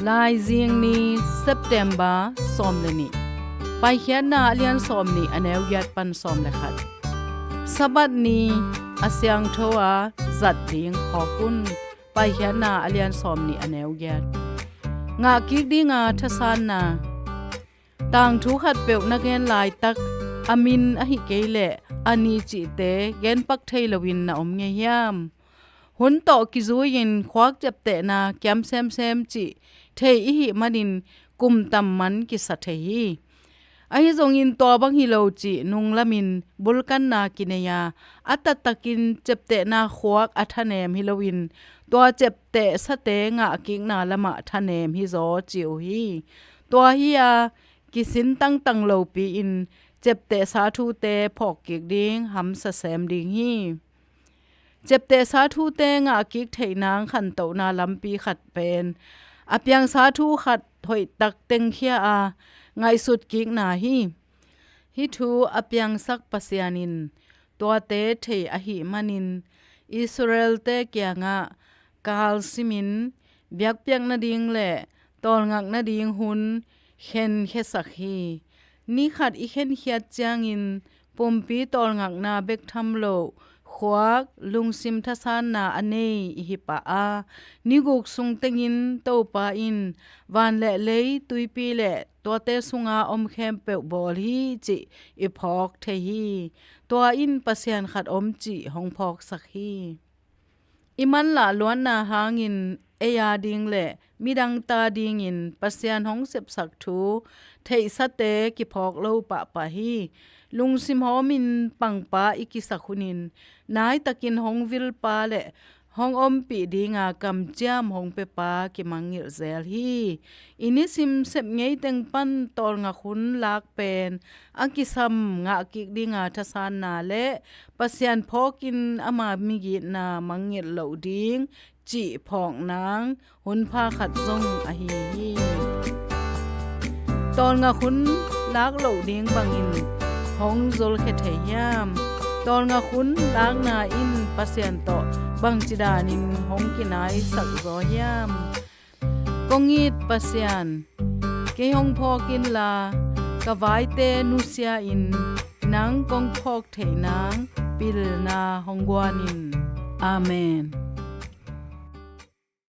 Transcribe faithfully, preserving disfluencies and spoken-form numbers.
Laizing ni, September sawm le nih. Paikhiatna a lian sawm nih, a neu giat pan sawm le khat. Sabbath ni a siangtho a zat ding phawk un. Paikhiatna a lian sawm nih, a neu giat. Ngahkik dinga thasanna. Tangthu khatpeuh na gen laitak a min ahih kei leh a ni cihte genpak thei loin na om ngei hiam? Hun tawh kizui-in khuak ciaptehna kiam semsem cih thei i hih manin kum tam man kisa thei hi. Ahi zongin tua bang hi lo cih nunglamin bulkanna kinei a, a taktakin ciaptehna khuak a thanem hi loin tua ciaptehsate ngahkikna lamah thanem hizaw ci uh hi. Tua hi-a kisin tangtang lopi-in ciaptehsa thute phawkkik ding hamsa sem ding hi. Ciaptehsa thute ngahkik theih nang khantohna lampi khat pen a piangsa thu khat hoihtak tengkhia a ngaihsutkikna hi. Hih thu a piangsak Pasian in tuate thei ahih manin Israel-te kiangah kal simin biakpiak nading le tawlngak nading hun khenkhiasak hi. Ni khat i khenkhiat ciangin pumpi tawlngakna bek tham lo khuak lungsim thasanna a nei i hi pah a, ni guk sung tengin Topa in van le lei, tuipi le tuate sunga om khempeuh bawl hi cih i phawk thei hi. Tua in Pasian khat om cih hong phawksak hi. I manlah luatna hangin ei a ding le midang ta dingin Pasian hong sepsak thu theihsate kiphawk lo pahpah hi. Lungsim hawmin pangpa i kisak hunin naitakin hong vilpa le hong ompih dinga kamciam hong pepa kimangngilh zel hi. I nisim sep ngei teng pan tawlngak hun lak pen a kisam ngahkik dinga thasanna le Pasian phawkin ama migitna mangngilh loh ding cih phawk nang hunpha khat zong ahi hi. Tawlngak hun lak loh ding bangin hong zolkhia thei hiam? Tawlngak hun lakna in Pasian tawh bangci danin hong kinaisak zaw hiam? Kong it Pasian, kei hong phawk inla ka vaite nusia-in nang kong phawk theih nang pilna hong guan in. Amen.